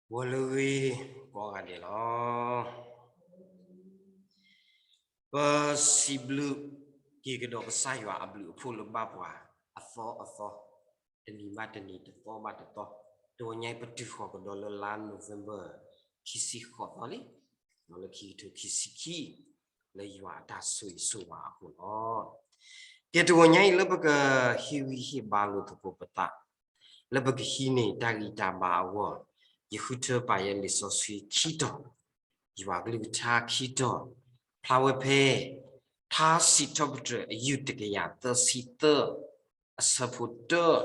ဂီၤလၢအဂ့ၤကိးဂၤဒဲးလီၤ. ပစံးဘျုးက့ၤကဒီးကစၢ်ယွၤအဘျုးအဖှိၣ်လၢဘၣ်ပှၤ အသီအသီ, တနံၤဘၣ်တနံၤ, တသီဘၣ်တသီ, တဂီၤညါအံၤပတုၤဃီၤကဒီးလၢလါ November ခံဆံဃိးသီလံ, လၢခံကထိခံဆံခံ, လၢယွၤအတၢ်ဆိၣ်ဂ့ၤဆိၣ်ဝါအဃိလီၤ. ကဲ တဂီၤညါအံၤလၢပကဟ့ၣ်ဂံၢ်ဟ့ၣ်ဘါလိာ်သကိးပသး လၢပကဟံးန့ၢ်တၢ်ဂံၢ်တၢ်ဘါအဂီၢ်, ယဃုထၢပာ်ယဲလံာ်စီဆှံခံတီၤ, ယွၤကလုၢ်ကထါခံတီၤ, ဖျါဝဲဖဲ ထါစံးထီၣ်ပတြၢၤ အယုၢ်တကယၤသၢဆံသၢ, အဆၢဖိတၢ,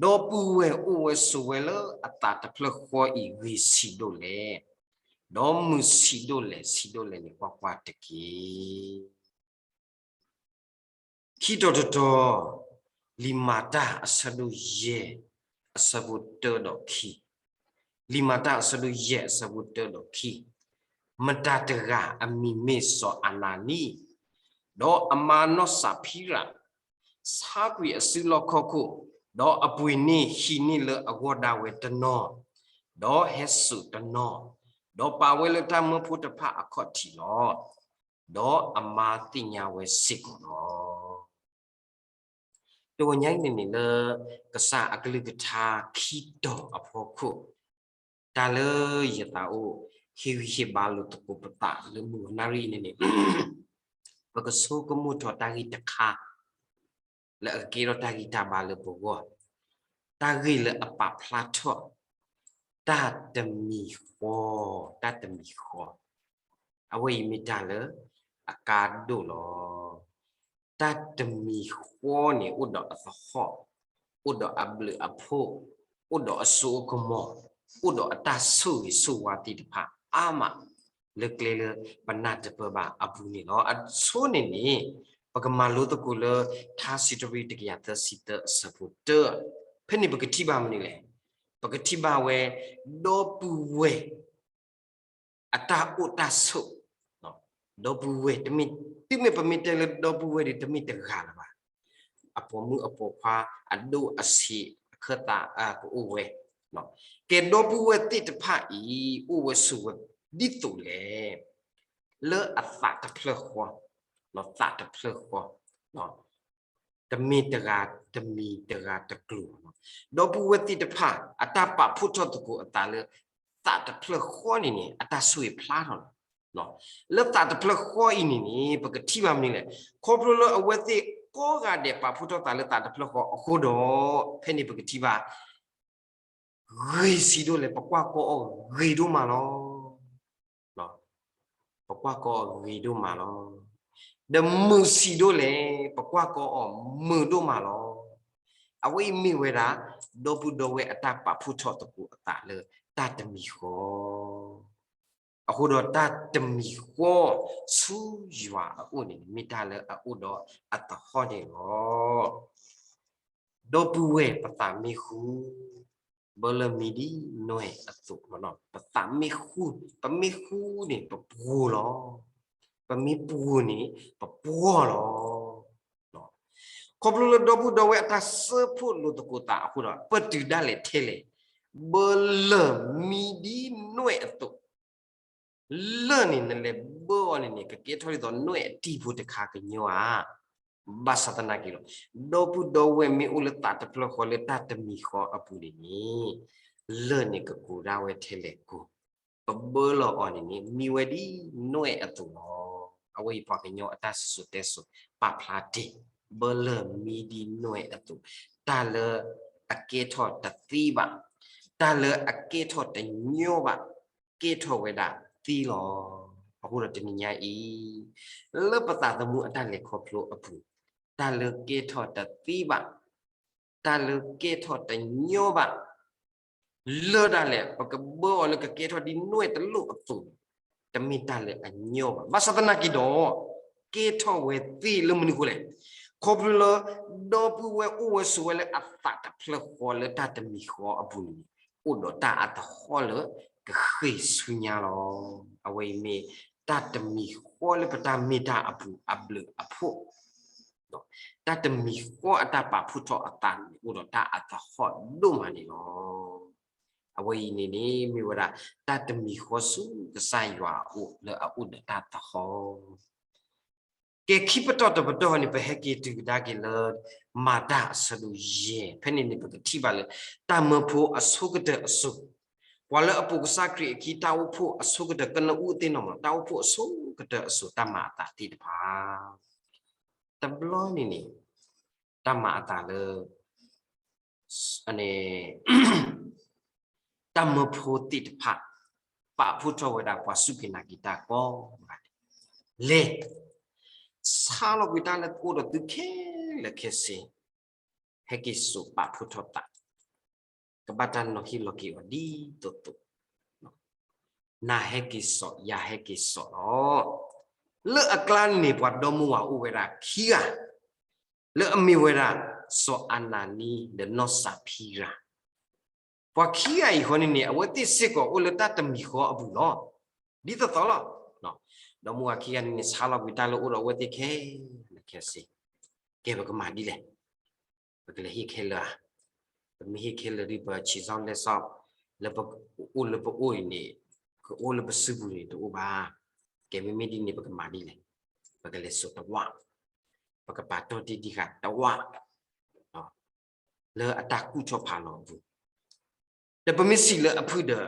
ဒီပုၢ်ဝဲၢ်အိၣ်ဝဲဆိးဝဲလၢအသးတဖျၢၣ်ဃီအံၤ ဂ့ၤဆံးဒိၣ်လဲၣ်, ဒီးမုာ်ဆံးဒိၣ်လဲၣ်, ဆံးဒိၣ်လဲၣ်န့ၣ် ကွၢ်ကွၢ်တက့ၢ်. ခံတီၤတတီၤ, လံာ်မၤတၢ်အဆၢဒိၣ်ယဲၢ်, အဆၢဖိတၢဒီးခံ, လံာ်မၤတၢ်အဆၢဒိၣ်ယဲၢ် အဆၢဖိတၢဒီးခံ, မတၤတဂၤအမံၤမ့ၢ်စီၤအနၤနံ, ဒီးအမါနီၢ်စးဖံရၤ, ဆါကွံာ်အစုလီၢ်ခီၣ်ခိၣ်, ဒီးအပှ့ၤန့ၢ်ဟံးန့ၢ်လၢအဂီၢ်ဒၣ်ဝဲတနီၤ, ဒီးဟဲစိာ်တနီၤ, ဒီးပာ်ဝဲလၢတၢ်မၢဖိတဖၣ်အခီၣ်ထံးလီၤ. ဒီးအမါသ့ၣ်ညါဝဲစ့ၢ်ကီးလီၤ. တဂီၤညါအံၤန့ၣ်န့ၣ် လၢကစၢ်အကလုၢ်ကထါခံတီၤအဖီခိၣ်, တၢ်လၢယသးအိၣ်ဟ့ၣ်ဂံၢ်ဟ့ၣ်ဘါလိာ်သကိးပသးလၢမုၢ်နၤရံၣ်အံၤန့ၣ်န့ၣ်, ပကဆိကမိၣ်ထီၣ်တၢ်ဂ့ၢ်တခါ လၢအကကဲထီၣ်တၢ်ဂံၢ်တၢ်ဘါလၢပဂီၢ်, တၢ်ဂ့ၢ်လၢအပာ်ဖျါထီၣ် တၢ်တမံၤဃီ, တၢ်တမံၤဃီ, အဝဲအံၤမ့ၢ်တၢ်လၢအကါဒိၣ်လီၤ. တၢ်တမံၤဃီန့ၣ် အိၣ်ဒီးအသဟီၣ်, အိၣ်ဒီးအဘျုးအဖှိၣ်, အိၣ်ဒီးအစိအကမီၤ, အိၣ်ဒီးအတၢ်ဆိၣ်ဂ့ၤဆိၣ်ဝါသ့ၣ်တဖၣ်အါမး လၢကျဲလၢပနၢ်တပၢၢ်ဘၣ်အပူၤန့ၣ်လီၤ. အဆိန့ၣ်န့ၣ် ပကမၤလိသကိးလၢ ထါစံးထီၣ်ပတြၢၤ တကယၤသၢဆံသၢ အဆၢဖိတၢ, ဖဲန့ၣ်ပကထံၣ်ဘၣ်မနုၤလဲၣ်. ပကထံၣ်ဘၣ်ဝဲ ဒီပုၢ်ဝဲၢ် အတၢ်အိၣ်တၢ်ဆိး, ဒီပုၢ်ဝဲၢ်, တုၤမ့ၢ်ပမ့ၢ်တဲလၢဒီပုၢ်ဝဲၢ်ဒီး တမ့ၢ်တဂၤလၢၤဘၣ်. အပိာ်မုၣ်အပိာ်ခွါ အဒိၣ်အဆံး အခၢၣ်သးကအိၣ်ဝဲ, ကဲ ဒီပုၢ်ဝဲၢ်သ့ၣ်တဖၣ်အံၤ အိၣ်ဝဲဆိးဝဲဒ်သိးလဲၣ်. လၢအသးတဖျၢၣ်ဃီ, သးတဖျၢၣ်ဃီ, တမ့ၢ်တဂၤတမံၤ တဂၤတကျိၤ, ဒီပုၢ်ဝဲၢ်သ့ၣ်တဖၣ် အတၢ်ပာ်ဖှိၣ်ထီၣ်သကိးအသးလၢ သးတဖျၢၣ်ဃီန့ၣ်န့ၣ် အတၢ်ဆိၣ်ဂ့ၤဖျါထီၣ်လီၤ. လၢသးတဖျၢၣ်ဃီအံၤန့ၣ်န့ၣ် ပကထံၣ်ဘၣ်မနုၤလဲၣ်. ခီဖျိလၢအဝဲသ့ၣ်ကိးဂၤဒဲး ပာ်ဖှိၣ်ထီၣ်သးလၢသးတဖျၢၣ်ဃီအဃိဒီး ဖဲန့ၣ်ပကထံၣ်ဘၣ် ဂ့ၤဆံးဒိၣ်လဲၣ်, ပကွၢ်ကီအီၤဂ့ၤဒိၣ်မးလီၤ. ပကွၢ်ကီအီၤဂ့ၤဒိၣ်မးလီၤ. ဒီးမုာ်ဆံးဒိၣ်လဲၣ်, ပကွၢ်ကီအီၤမုာ်ဒိၣ်မးလီၤ. အဝဲအံၤမ့ၢ်ဝဲဒၣ် ဒီပုၢ်ဒီဝဲၢ်အတၢ်ပာ်ဖှိၣ်ထီၣ်သကိးအသးလၢတၢ်တမံၤဃီ, အဃိဒီးတၢ်တမံၤဃီ ဆူယွၤအအိၣ်န့ၣ် မ့ၢ်တၢ်လၢအအိၣ်ဒီးအသဟီၣ်န့ၣ်လီၤ. ဒီပုၢ်ဝဲၢ်ပသးမ့ၢ်ဃူ, ဘၢလၢမံဒ်နွဲၣ်အသိး, ပသးမ့ၢ်ဃူ, ပမ့ၢ်ဃူန့ၣ် ပပှိၤလီၤ. ပမ့ၢ်ပှိၤန့ၣ် ပပှီၢ်လီၤ. ခီဖျိလၢဒီပုၢ်ဒီဝဲၢ်အတၢ်စၢဖှိၣ်လိာ်သကိးသးအဃိဒီး ပတုာ်ဒၣ်လဲာ်ထဲလဲၣ်, ဘၢလၢမံဒ်နွဲၣ်အသိး, လၢၢ်န့ၣ် နလဲၤဘၢအီၤန့ၣ်န့ၣ် ကကဲထီၣ်ဒ်သိးနွဲၣ်အတံၢ်ဖိတခါကညီဧါ. ဘၣ်ဆၣ်သနာ်က့ဒီး ဒီပုၢ်ဒီဝဲၢ်မ့ၢ်အိၣ်လၢသးတဖျၢၣ်ဃီလၢတၢ်တမံၤဃီအပူၤန့ၣ်န့ၣ် လၢၢ်န့ၣ်ကကိးဒၣ်ဝဲထဲလဲၣ်ကိး, ပဘၢလီၤအီၤန့ၣ်န့ၣ် မံဝဲဒ်နွဲၣ်အသိးလီၤ. အဝဲအံၤပှၤကညီအတၢ်စံၣ်စိၤတဲစိၤ ပာ်ဖျါတ့ၢ်, ဘၢလၢမံဒ်နွဲၣ်အသိး, တၢ်လၢအကဲထီၣ်တသ့ဘၣ်, တၢ်လၢအကဲထီၣ်တညီဘၣ်, ကဲထီၣ်ဝဲဒၣ်သ့လီၤ. အဃိဒီးတနံၤညါအံၤ လၢပသးသမူအတၢ်လဲၤခီဖျိအပူၤ, တၢ်လၢကဲထီၣ်တသ့ဘၣ်, တၢ်လၢကဲထီၣ်တညီဘၣ်, လၢၢ်ဒၣ်လဲာ် ပကဘၢအီၤလၢကကဲထီၣ်ဒ်နွဲၣ်တလိၣ်အသိးန့ၣ် တမ့ၢ်တၢ်လၢအညီဘၣ်. ဘၣ်ဆၣ်သနာ်က့ဒီး ကဲထီၣ်ဝဲသ့လၢမနုၤအဃိလဲၣ်. ခီဖျိလၢ ဒီပုၢ်ဝဲၢ်အိၣ်ဝဲဆိးဝဲလၢအသးတဖျၢၣ်ဃီလၢတၢ်တမံၤဃီအပူၤန့ၣ် အိၣ်ဒီးတၢ်အသဟီၣ်လၢကဃ့ၢ်ဆူညါလီၤ. အဝဲအံၤမ့ၢ်တၢ်တမံၤဃီလၢပတၢ်မ့ၢ်တၢ်အပူၤအဘျုးအဖှိၣ်, တၢ်တမံၤဃီအတၢ်ပာ်ဖှိၣ်ထီၣ်အသးန့ၣ် အိၣ်ဒီးတၢ်အသဟီၣ်ဒိၣ်မးန့ၣ်လီၤ. အဝဲအံၤန့ၣ်န့ၣ် မ့ၢ်ဝဲဒၣ်တၢ်တမံၤဃီဆူကစၢ်ယွၤအအိၣ်လၢအအိၣ်ဒီးတၢ်သဟီၣ် ကဲ ခံပတီၢ်တပတီၢ်န့ၣ် ပဟဲက့ၤတုၤကဒါက့ၤလၢ မၤတၢ်အဆၢဒိၣ်ယဲၢ် ဖဲန့ၣ်န့ၣ် ပကထံၣ်ဘၣ်လၢ တၢ်မၢဖိအဆိကတၢၢ်အစိၤ, ပှၤလၢအပိာ်ကစၢ်ခရံာ်အခံ တၢ်အိၣ်ဖှိၣ်အဆိကတၢၢ် ကနၢအူအသ့ၣ်နီၣ်မး တၢ်အိၣ်ဖှိၣ်အဆိကတၢၢ်အစိၤ တၢ်မၤအသးသ့ၣ်တဖၣ် တဘျီန့ၣ်န့ၣ် တၢ်မၤအသးလၢ တၢ်မၢဖိသ့ၣ်တဖၣ် ပာ်ဖှိၣ်ထီၣ်ဝဲဒၣ်ပှၤစူၢ်က့ၤနာ်က့ၤတၢ်ကိးဂၤဒဲး, လဲၤ ဆါလီၤကွံာ်တၢ်လၢအိၣ်ဒီးသုခဲလၢာ်ခဲဆ့, ဟဲက့ၤစိာ်ပာ်ဖှိၣ်ထီၣ်သး, ကဘၣ်တၢ်နီၤဟ့ၣ်လီၤက့ၤအီၤဒ်သိးသိး, နဟဲက့ၤစိာ် ယဟဲက့ၤစိာ်လီၤ. လၢအကျါန့ၣ် ပှၤဒီမါဝၤအိၣ်ဝဲဒၣ်ခံဂၤ လၢအမ့ၢ်ဝဲဒၣ် စီၤအနၤနံဒီးနီၢ်စၤဖံရၤ, ပှၤခံဂၤအံၤဃီန့ၣ်န့ၣ် အဝဲသ့ၣ်စ့ၢ်ကီးအိၣ်လၢတၢ်တမံၤဃီအပူၤလီၤ. ဒ်သိးသိးလီၤ. ဒီမါဝၤခံဂၤန့ၣ်န့ၣ် ဆါလီၤကွံာ်တၢ်လၢအိၣ်ဒီးအဝဲသ့ၣ်ခဲလၢာ်ခဲဆ့, ကဲ ပကမၤဒ်လဲၣ်, ပကလဲၤဟ့ၣ်ခဲလၢာ်ဧါ, ပမ့ၢ်ဟ့ၣ်ခဲလၢာ်ဒီး ပဆံးစီၣ်လဲစီၣ် လၢပအိၣ်လၢပအိၣ်အံၤန့ၣ် ကအိၣ်လၢပစုပူၤန့ၣ်တအိၣ်ဘၣ်, ကဲ မ့မ့ၢ်ဒ်န့ၣ် ပကမၤဒ်လဲၣ်, ပကလဲၤစိာ်တဝၣ်, ပကပာ်တီၢ်တ့ၢ်ဒံးဃာ်တဝၣ် လၢအတၢ်ကူၣ်ထီၣ်ဖးလီၤအပူၤ, ဒီးပမ့ၢ်စံးလၢအဖုၣ်ဒီး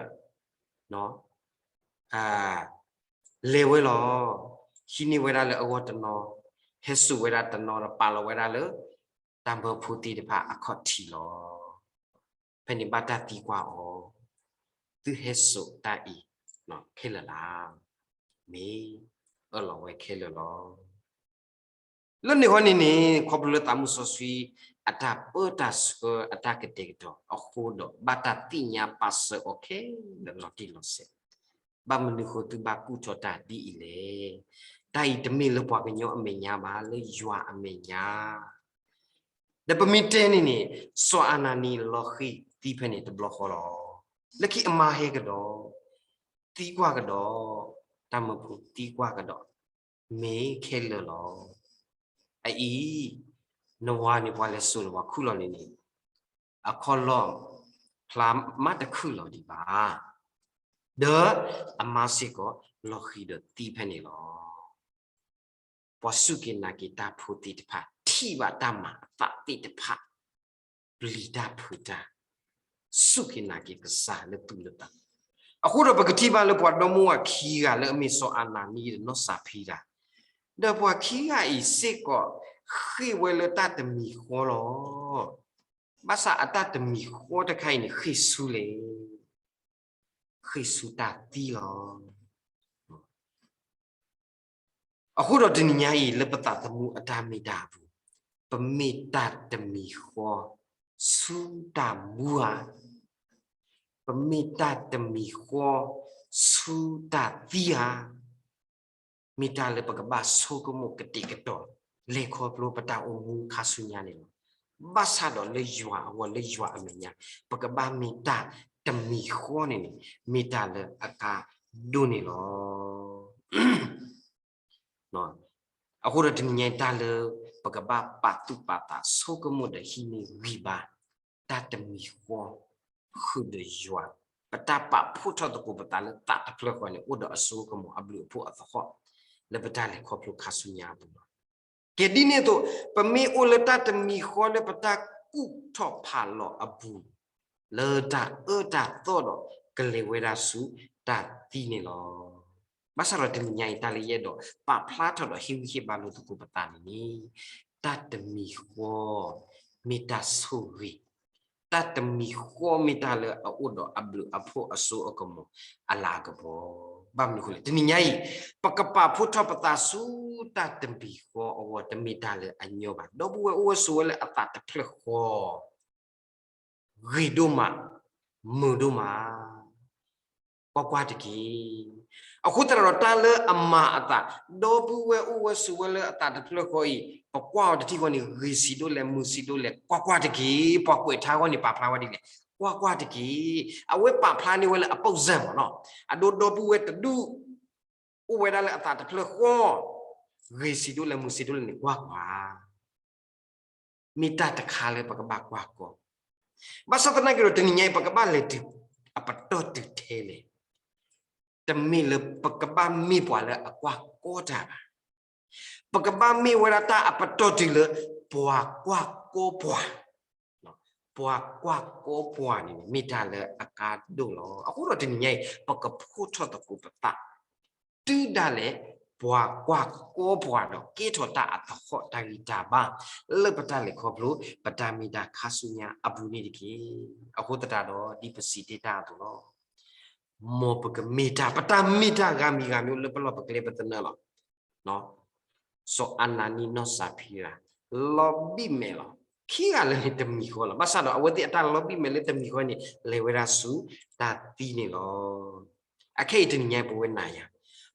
လဲၤဝဲလီၤ, ဟံးန့ၢ်ဝဲဒၣ်လၢအဂီၢ်တနီၤ, ဟဲစိာ်ဝဲဒၣ်တနီၤဒီးပာ်လီၤဝဲဒၣ်လၢ တၢ်မၢဖိသ့ၣ်တဖၣ်အခီၣ်ထံးလီၤ. ဖဲန့ၣ်ဘၣ်တၢ်သံကွၢ်အီၤ, သုဟဲစိာ်တၢ်အံၤ ခဲလၢာ်လၢ်, မ့ၢ်အၢၣ်လီၤဝဲခဲလၢာ်လီၤ. လၢန့ၣ်ဃီန့ၣ်န့ၣ် ခီဖျိလၢသးမူစီဆှံ အတၢ်ပၢတၢ်ဆှၢအတၢ်ကတဲာ်ကတီၤအဃိဒီး ဘၣ်တၢ်သ့ၣ်ညါပာ်စၢၤအီၤခဲလၢာ်လီၤတံၢ်လီၤဆဲး, ဘၣ်မနုၤဃိသုဘၣ်ကူၣ်ထီၣ်တၢ်ဒ်အံၤလဲၣ်. တၢ်အံၤတမ့ၢ်လၢပှၤကညီအမဲာ်ညါဘၣ်, လၢယွၤအမဲာ်ညါ ဒီးပမ့ၢ်တဲန့ၣ်န့ၣ် စီၤအနၤနံလီၤဃံၤသံဖဲန့ၣ်တဘျီဃီလီၤ. လၢခံအမါဟဲကဒီး, သံကွၢ်ကဒီး, တၢ်မၢဖိသံကွၢ်ကဒီး, မ့ၢ်ခဲလၢာ်လီၤ. အအံၤ, နဝၤန့ၣ်ပှၤလဲၤစိာ်ဒီးပှၤခုၣ်လီၤန့ၣ်န့ၣ်, အခီၣ်လီၢ်ဖျါမးတခုၣ်လီၤဒံးဘၣ်. ဒီးအမါစ့ၢ်ကီးလီၤဃံၤဒီးသံဖဲန့ၣ်လီၤ. ပှၤစူၢ်က့ၤနာ်က့ၤတၢ်ဖိသ့ၣ်တဖၣ် ထံၣ်ဘၣ်တၢ်မၤအသးသ့ၣ်တဖၣ်, ပျံၤတၢ်ဖုးတၢ်, စူၢ်က့ၤနာ်က့ၤကစၢ်လၢသူၣ်လၢသး, အဃိဒီးပကထံၣ်ဘၣ်လၢပှၤဒီမါဝၤခံဂၤလၢအမ့ၢ်စီၤအနၤနံဒီးနီၢ်စၤဖံရၤ, ဒီးပှၤခံဂၤအံၤစ့ၢ်ကီး ဃ့ၢ်ဝဲလၢတၢ်တမံၤဃီလီၤ. ဘၣ်ဆၣ်အတၢ်တမံၤဃီတခါအံၤန့ၣ် ဃ့ၢ်ဆူလဲၣ် ဃ့ၢ်ဆူတၢ်သံလီၤ. အဃိဒီးတနံၤညါအံၤ လၢပသးသမူအတၢ်မ့ၢ်တၢ်အပူၤ, ပမ့ၢ်တၢ်တမံၤဃီဆူတၢ်မူဧါ, ပမ့ၢ်တၢ်တမံၤဃီဆူတၢ်သံဧါ, မ့ၢ်တၢ်လၢပကဘၣ်ဆိကမိၣ်ကတဲာ်ကတီၤ လဲၤခီဖျိပတၢ်အိၣ်မူခါဆူညါန့ၣ်လီၤ. ဘၣ်ဆၣ်ဒီးလၢယွၤအဂီၢ် လၢယွၤအမဲာ်ညါ ပကဘၣ်မ့ၢ်တၢ်တမံၤဃီန့ၣ်န့ၣ် မ့ၢ်တၢ်လၢအကါဒိၣ်န့ၣ်လီၤ. အဃိဒီးတနံၤညါအံၤ တၢ်လၢပကဘၣ်ပာ်သူၣ်ပာ်သးဆိကမိၣ်ဒီးဟံးန့ၢ်ဂံၢ်ဘါ တၢ်တမံၤဃီ ဃုာ်ဒီးယွၤ, ပတၢ်ပာ်ဖှိၣ်ထီၣ်သကိးပသးလၢသးတဖျၢၣ်ဃီန့ၣ် အိၣ်ဒီးအစိကမီၤအဘျုးအဖှိၣ်အသဟီၣ် လၢပတၢ်လဲၤခီဖျိခါဆူညါအပူၤလီၤ. ကဲဒ်န့ၣ်အသိး ပမ့ၢ်အိၣ်လၢတၢ်တမံၤဃီလၢပတၢ်ကူၣ်ထီၣ်ဖးလီၤအပူၤ လၢတၢ်အၢတၢ်သီဒီး ကလဲၤဝဲဒၣ်ဆူတၢ်သံန့ၣ်လီၤ. ဘၣ်ဆၣ်ဒီးတနံၤညါအံၤ တၢ်လၢယအဲၣ်ဒိးပာ်ဖျါထီၣ်ဒီးဟ့ၣ်ဂံၢ်ဟ့ၣ်ဘါလိာ်သကိးပသးန့ၣ်န့ၣ် တၢ်တမံၤဃီ မ့ၢ်တၢ်ဆိၣ်ဂ့ၤ, တၢ်တမံၤဃီမ့ၢ်တၢ်လၢအအိၣ်ဒီးအဘျုးအဖှိၣ်အစိအကမီၤအလၤကပီၤ. ဘၣ်မနုၤအဃိလဲၣ်, တနံၤညါအံၤ ပကပာ်ဖှိၣ်ထီၣ်ပသးဆူတၢ်တမံၤဃီအဂီၢ် တမ့ၢ်တၢ်လၢအညီဘၣ်. ဒီပုၢ်ဝဲၢ်အိၣ်ဝဲဆိးဝဲလၢအသးတဖျၢၣ်ဃီ ဂ့ၤဒိၣ်မး, မုာ်ဒိၣ်မး, ကွၢ်ကွၢ်တက့ၢ်. အဃိသတးဒီးတၢ်လၢအမၤအသး, ဒီပုၢ်ဝဲၢ်အိၣ်ဝဲဆိးဝဲလၢအသးတဖျၢၣ်ဃီအံၤ ပကွၢ်အီၤတထံၣ်ဃီန့ၣ် ဂ့ၤဆံးဒိၣ်လဲၣ် မုာ်ဆံးဒိၣ်လဲၣ် ကွၢ်ကွၢ်တက့ၢ်. ပှၤကွဲးထါအဂီၢ်န့ၣ် ပာ်ဖျါဝဲဒ်လဲၣ်, ကွၢ်ကွၢ်တက့ၢ်. အဝဲပာ်ဖျါန့ၢ်ဝဲလၢအပိၣ်စၢၢ်မးနီၤ, အဒိဒီပုၢ်ဝဲၢ်တဒူၣ် အိၣ်ဝဲဒၣ်လၢအသးတဖျၢၣ်ဃီ, ဂ့ၤဆံးဒိၣ်လဲၣ် မုာ်ဆံးဒိၣ်လဲၣ်န့ၣ် ကွၢ်ကွၢ် မ့ၢ်တၢ်တခါလၢပကဘၣ်ကွၢ်ကီ, ဘၣ်ဆၣ်သနာ်က့ဒီး တနံၤညါအံၤ ပကဘၣ်လဲၤတုၤ အပတီၢ်တုၤထဲလဲၣ်. တမ့ၢ်လၢပကဘၣ်မ့ၢ်ပှၤလၢအကွၢ်ကီတၢ်ဘၣ်. ပကဘၣ်မ့ၢ်ဝဲဒၣ်တၢ်အပတီၢ်တုၤလၢ ပှၤကွၢ်ကီပှၤ, ပှၤကွၢ်ကီပှၤန့ၣ် မ့ၢ်တၢ်လၢအကါဒိၣ်လီၤ. အဃိဒီးတနံၤညါအံၤ ပကဖှိၣ်ထီၣ်သကိးပသး တုၤဒၣ်လဲာ် ပှၤကွၢ်ကီပှၤဒီး ကဲထီၣ်တၢ်အသဟီၣ်တၢ်ဂံၢ်တၢ်ဘါ လၢပတၢ်လဲၤခီဖျိ ပတၢ်မ့ၢ်တၢ်ခါဆူညါအပူၤန့ၣ်တက့ၢ်. အဃိသတးဒီး ဒ်ပစံးတ့ၢ်တၢ်အသိးလီၤ. မ်ပကမ့ၢ်တၢ် ပတၢ်မ့ၢ်တၢ်ဂၤမံၤဂၤမံၤလၢပလီၢ်ပကျဲပသနၢၣ်လီၤ. စီၤအနနံနီၢ်စၤဖံရၤ လီၤဘံၣ်မဲာ်လီၤ. ခံဂၤလၢာ်န့ၣ်တမံၤဃီလီၤ. ဘၣ်ဆၣ်ဒီးအဝဲသ့ၣ်အတၢ်လီၤဘံၣ်မဲာ်လၢတမံၤဃီန့ၣ် လဲၤဝဲဒၣ်ဆူတၢ်သံန့ၣ်လီၤ. အခဲအံၤတနံၤညါအံၤပဝဲနၤယၤ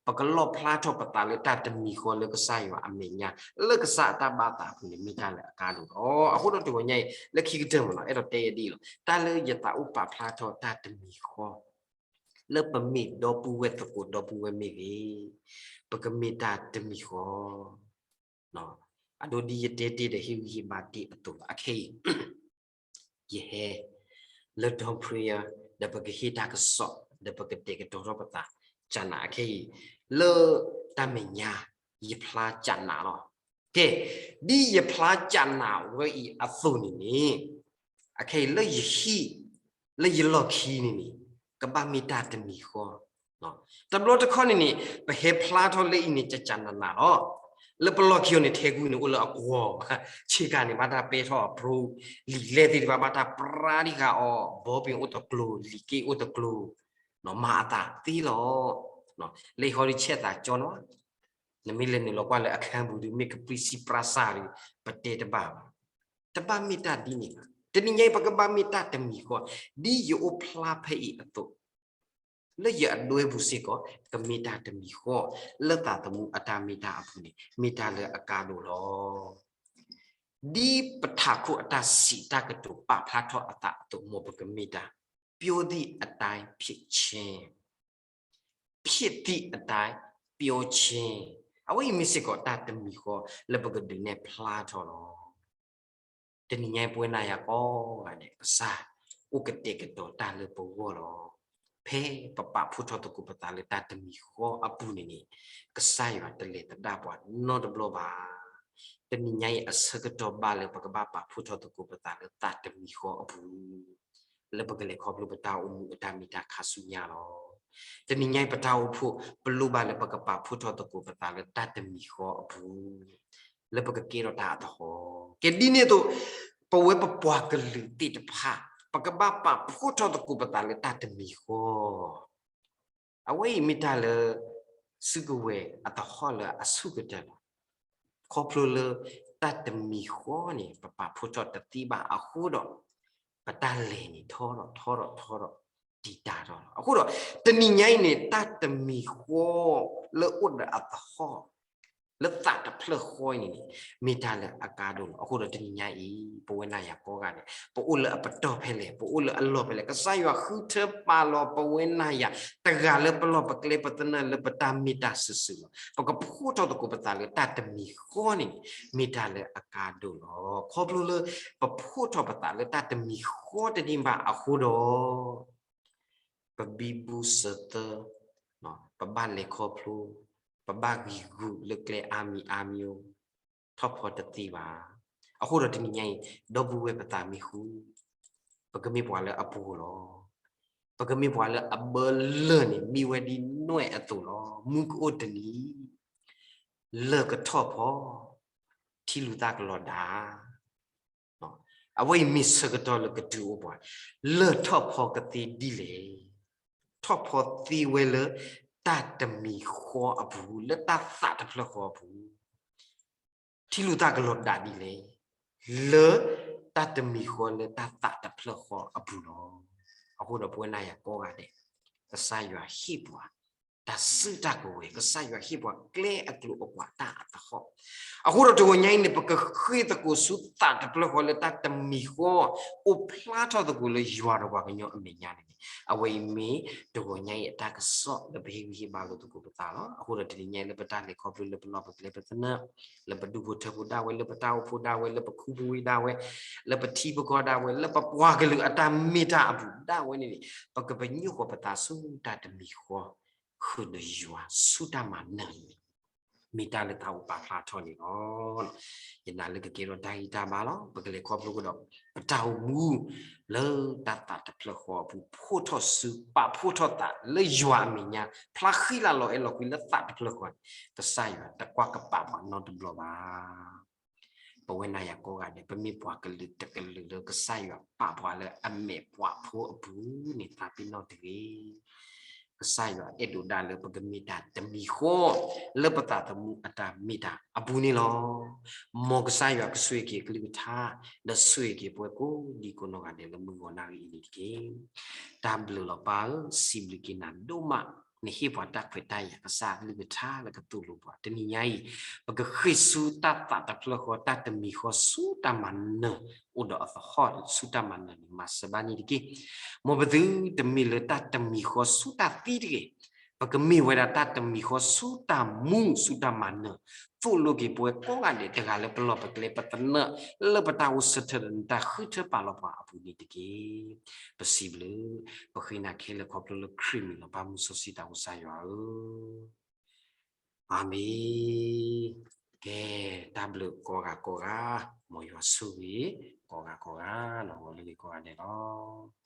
ပကလီၣ်ဖျါထီၣ်ပသးလၢတၢ်တမံၤဃီလၢကစၢ်ယွၤအမဲာ်ညါ လၢကစၢ်အတၢ်ဘၣ်သးအပူၤန့ၣ် မ့ၢ်တၢ်လၢအကါဒိၣ်လီၤ. အဃိဒီးတဂီၤညါအံၤ လၢခံကတၢၢ်မ့ၢ်နီၤ အဲၣ်ဒိးတဲယဒ်အံၤလီၤ. တၢ်လၢယသးအိၣ်ပာ်ဖျါထီၣ်တၢ်တမံၤဃီ လၢပမ့ၢ်ဒီပုၢ်ဝဲၢ်သကိးဒီပုၢ်ဝဲၢ်မ့ၢ်ဂ့ၤ, ပကမ့ၢ်တၢ်တမံၤဃီ, အဒိဒ်ယတဲတ့ၢ်ဒီးဟ့ၣ်ဂံၢ်ဟ့ၣ်ဘါတ့ၢ်အသိးလီၤ. အခဲအံၤ ယဟဲ လၢ dawn prayer ဒီးပကဟ့ၣ်တၢ်ကစီၣ် ဒီးပကတဲာ်ကတီၤထီၣ်ပသး ကနးအခဲအံၤ လၢတၢ်မဲာ်ညါ ယဖျါကနးလီၤ. ကဲ, ဒ်ယဖျါကနးဝဲအံၤအသိးန့ၣ်န့ၣ် အခဲအံၤလၢယဟံၣ် လၢယလီၢ်ခံန့ၣ်န့ၣ် ကဘၣ်မ့ၢ်တၢ်တမံၤဃီ. တဘျီတခီၣ်န့ၣ်န့ၣ် ပဟဲဖျါထီၣ်လၢအံၤန့ၣ် ကကနးနးလီၤ. လၢပလီၢ်ခံအီၤန့ၣ် ထဲကူန့ၣ်အိၣ်လၢအကွီၢ်ဘၣ်, ဆ့ကၤန့ၣ် ဘၣ်တၢ်ပဲထီၣ်အဖျိ, လံာ်လဲၢ်သ့ၣ်တဖၣ် ဘၣ်တၢ်ပြါဒံးဃာ်အီၤ, ဘီပ့ၤအိၣ်တကျိၤ, လံာ်က့အိၣ်တကျိၤ, မၤအသးသ့လီၤ. လၢဟီဒ်ဆဲးသးကၠီနီၤ, နမ့ၢ်လဲၤနုာ်လီၤကွၢ်လၢအခန်းပူၤဒီး မ့ၢ်ကပြံစံပြါစၢ်ဒီး ပတဲတဘၣ်ဘၣ်. တဘၣ်မ့ၢ်တၢ်ဒ်န့ၣ်ဘၣ်. တနံၤညါအံၤ ပကဘၣ်မ့ၢ်တၢ်တမံၤဃီ, ဒ်ယအိၣ်ဖျါဖဲအံၤအသိး လၢယအဒွဲပူၤစ့ၢ်ကီး ကမ့ၢ်တၢ်တမံၤဃီ, လၢသးသမူအတၢ်မ့ၢ်တၢ်အပူၤန့ၣ် မ့ၢ်တၢ်လၢအကါဒိၣ်လီၤ. ဒ်ပထးခိၣ်အတၢ်စံးတၢ်ကတိၤပာ်ဖျါထီၣ်အသးအသိး မ်ပကမ့ၢ်တၢ် ပြောသည့်အတိုင်းဖြစ်ခြင်း, ဖြစ်သည့်အတိုင်းပြောခြင်း, အဝဲအံၤမ့ၢ်စ့ၢ်ကီးတၢ်တမံၤဃီ လၢပကဒုးနဲၣ်ဖျါထီၣ်လီၤ. တနံၤညါအံၤ ပဝဲနၤယၤကိးဂၤဒဲး ကစၢ်အိၣ်ကတဲာ်ကတီၤတၢ်လၢပဂီၢ်လီၤ. ဖဲပပာ်ဖှိၣ်ထီၣ်သကိးပသးလၢတၢ်တမံၤဃီအပူၤန့ၣ်န့ၣ် ကစၢ်ယွၤတလဲၤသဒၣ်ပှၤနီတဘျီဘၣ်. တနံၤညါအံၤ အဆၢကတီၢ်ဘၣ်လၢပကဘၣ်ပာ်ဖှိၣ်ထီၣ်သကိးပသးလၢတၢ်တမံၤဃီအပူၤ လၢပကလဲၤခီဖျိပတၢ်အိၣ်မူအတၢ်မ့ၢ်တၢ်ခါဆူညါလီၤ. တနံၤညါအံၤ ပတၢ်အိၣ်ဖှိၣ် ပလိၣ်ဘၣ်လၢပကပာ်ဖှိၣ်ထီၣ်သကိးပသးလၢတၢ်တမံၤဃီအပူၤ လၢပကကဲထီၣ်တၢ်အသဟီၣ်. ကဲဒ်န့ၣ်အသိး ပဝဲပပှၤကလုာ်သ့ၣ်တဖၣ် ပကဘၣ်ပာ်ဖှိၣ်ထီၣ်သကိးပသးလၢတၢ်တမံၤဃီ အဝဲအံၤမ့ၢ်တၢ်လၢ စုကဝဲၤအသဟီၣ်လၢအဆိကတၢၢ်လီၤ. ခီဖျိလၢတၢ်တမံၤဃီန့ၣ် ပပာ်ဖှိၣ်ထီၣ်တသ့ဘၣ်အဃိဒီး ပတၢ်လဲၤန့ၣ်ထီထီၣ်ထီထီၣ်ထီထီၣ် တံာ်တာ်ထီၣ်လီၤ. အဃိဒီး တနံၤညါအံၤန့ၣ် တၢ်တမံၤဃီလၢအိၣ်ဒီးအသဟီၣ် လၢသးတဖျၢၣ်ဃီအံၤန့ၣ်န့ၣ် မ့ၢ်တၢ်လၢအကါဒိၣ်လီၤ. အဃိဒီးတနံၤညါအံၤ ပဝဲနၤယၤကိးဂၤဒဲး ပအိၣ်လၢအပတီၢ်ဖဲလဲၣ်, ပအိၣ်လၢအလီၢ်ဖဲလဲၣ်, ကစၢ်ယွၤဃုထၢပာ်လီၤပဝဲနၤယၤ တဂၤလၢပလီၢ်ပကျဲပသနၢၣ်လၢပတၢ်မ့ၢ်တၢ်စုာ်စုာ်လီၤ. ပကဖှိၣ်ထီၣ်သကိးပသးလၢတၢ်တမံၤဃီန့ၣ် မ့ၢ်တၢ်လၢအကါဒိၣ်လီၤ. ခီဖျိလၢ ပဖှိၣ်ထီၣ်ပသးလၢတၢ်တမံၤဃီတန့ၢ်ဘၣ်အဃိဒီး ပဘံဘူစၢၤသၢ, ပဘၣ်လဲၤခီဖျိ, ပဘၣ်ဂံၤဂူာ်လၢကျဲအါမံၤအါမံၤ, ထီၣ်ဖီတသ့ဘၣ်. အဃိဒီးတနံၤညါအံၤ ဒီပုၢ်ဝဲၢ်ပသးမံဃုာ်, ပကမ့ၢ်ပှၤလၢအပှဲၤလီၤ. ပကမ့ၢ်ပှၤလၢအဘၢလၢၢ်န့ၣ် မံဝဲဒ်နွဲၣ်အသိးလီၤ. မူကအိၣ်တနံၤ လၢၢ်ကထီၣ်ဖီ, ထံလူၤသၣ်ကလီၤဒါ အဝဲအံၤမ့ၢ်ဆၢကတီၢ်လၢကတုၤအိၣ်ပှၤ, လၢၢ်ထီၣ်ဖီကသ့ဒ်လဲၣ်. ထီၣ်ဖီသ့ဝဲလၢတၢ်တမံၤဃီအပူၤ, လၢတၢ်သးတဖျၢၣ်ဃီအပူၤ, ထံလူၤသၣ်ကလီၤဒါဒ်လဲၣ်, လၢတၢ်တမံၤဃီလၢတၢ်သးတဖျၢၣ်ဃီအပူၤလီၤ. အဃိဒီးပဝဲနၤယၤကိးဂၤဒဲး ကစၢ်ယွၤဟ့ၣ်ပှၤ တၢ်စုတၢ်ကဝဲၤ, ကစၢ်ယွၤဟ့ၣ်ပှၤကျဲအကျိၤအကွာ်တၢ်အသဟီၣ်. အဃိဒီးတဂီၤညါအံၤန့ၣ် ပကဃ့သကိးဆူသးတဖျၢၣ်ဃီလၢတၢ်တမံၤဃီ အိၣ်ဖျါထီၣ်သကိးလၢယွၤဒီးပှၤကညီအမဲာ်ညါန့ၣ်န့ၣ်, အဝဲအံၤမ့ၢ်တဂီၤညါအံၤအတၢ်ကစီၣ်လၢပဟ့ၣ်ဂံၢ်ဟ့ၣ်ဘါလိာ်သကိးပသးလီၤ. အဃိဒီးတနံၤညါအံၤလၢပတၢ်လဲၤခီဖျိလၢပလီၢ်ပကျဲပသနၢၣ်, လၢပဒူၣ်ဖိထၢဖိဒၣ်ဝဲ, လၢပတၢ်အိၣ်ဖှိၣ်ဒၣ်ဝဲ, လၢပခူပဝံၣ်ဒၣ်ဝဲ, လၢပထံပကီၢ်ဒၣ်ဝဲ, လၢပပှၤကလုာ်အတၢ်မ့ၢ်တၢ်အပူၤဒၣ်ဝဲန့ၣ်န့ၣ်, ပကပညိၣ်ဃီၤပသးဆူတၢ်တမံၤဃီ ဃုာ်ဒီးယွၤဆူတၢ်မၤနၢၤန့ၣ် မ့ၢ်တၢ်လၢတၢ်အိၣ်ပာ်ဖျါထီၣ်န့ၣ်လီၤ. ယနာ်လၢကကဲထီၣ်တၢ်ဂံၢ်တၢ်ဘါလီၤ. ပကလဲၤခီဖျိကဒီး ပတၢ်အိၣ်မူ လၢတၢ်သးတဖျၢၣ်ဃီအပူၤ ဖှိၣ်ထီၣ်စု ပာ်ဖှိၣ်ထီၣ်သးလၢယွၤအမဲာ်ညါ ဖျါဃံလၤလီၤအဲၣ်လီၤကွံလၢသးတဖျၢၣ်ဃီန့ၣ် ကစၢ်ယွၤတကွၢ်ကပာ်ပှၤနီတဘျီဘၣ်. ပဝဲနၤယၤကိးဂၤဒဲး ပမ့ၢ်ပှၤကလုာ်တကလုာ်လၢကစၢ်ယွၤပာ်ပှၤလၢအမဲာ်ပှၤဖိအပူၤန့ၣ် သးပ့ၤနီၣ်တဂ့ၤ. ကစၢ်ယွၤအဲၣ်ဒိးဒၣ်လၢပကမ့ၢ်တၢ်တမံၤဃီ လၢပသးသမူအတၢ်မ့ၢ်တၢ်အပူၤန့ၣ်လီၤ. မ်ကစၢ်ယွၤကဆိၣ်ဂ့ၤက့ၤအကလုၢ်ကထါ ဒီးဆိၣ်ဂ့ၤက့ၤပဝဲကိးဒံကိးနီၢ်ဂၤဒဲးလၢမုၢ်ဂီၤနၣ်ရံၣ်အံၤန့ၣ်တက့ၢ်. တၢ်ဘျုးလီၤပၢ်ဧၢ, စံးဘျုးက့ၤနၤဒိၣ်မး, နဟ့ၣ်ပှၤတၢ်ခွဲးတၢ်ယာ်ကစၢ်အကလုၢ်ကထါလၢကသိၣ်လိပှၤ တနံၤညါအံၤ ပကဃ့ၢ်ဆူတၢ်သးတဖျၢၣ်ဃီ တၢ်တမံၤဃီဆူတၢ်မၤနၢၤ အိၣ်ဒီးအသဟီၣ်ဆူတၢ်မၤနၢၤန့ၣ် မၤစၢၤဘၣ်န့ၣ်တက့ၢ်. မ်ပသုတမ့ၢ်လၢတၢ်တမံၤဃီဆူတၢ်သံတဂ့ၤ, ပကမ့ၢ်ဝဲဒၣ်တၢ်တမံၤဃီဆူတၢ်မူဆူတၢ်မၤနၢၤ, သိၣ်လိက့ၤပဝဲကိးဂၤဒဲးတဂၤလၢပလီၢ်ပကျဲပသနၢၣ် လၢပတၢ်အိၣ်ဆၢထၢၣ်ဒီးနတၢ်ဃုထၢပာ်လီၤပှၤအပူၤန့ၣ်တက့ၢ်. ပစံးဘျုး, ပဃ့နၤခဲလၢာ်ခီဖျိလၢခရံာ်မံၤလီၤ ပၢ်မုၢ်စီဆှံသးစီဆှံယွၤဧၢ, အၤမ့ၣ်. ကဲ, တၢ်ဘျုးကိးဂၤကိးဂၤ, မ်ယွၤဆိၣ်ဂ့ၤကိးဂၤကိးဂၤ, လီၤဂီၤလၢဂ့ၤကိးဂၤဒဲးလီၤ.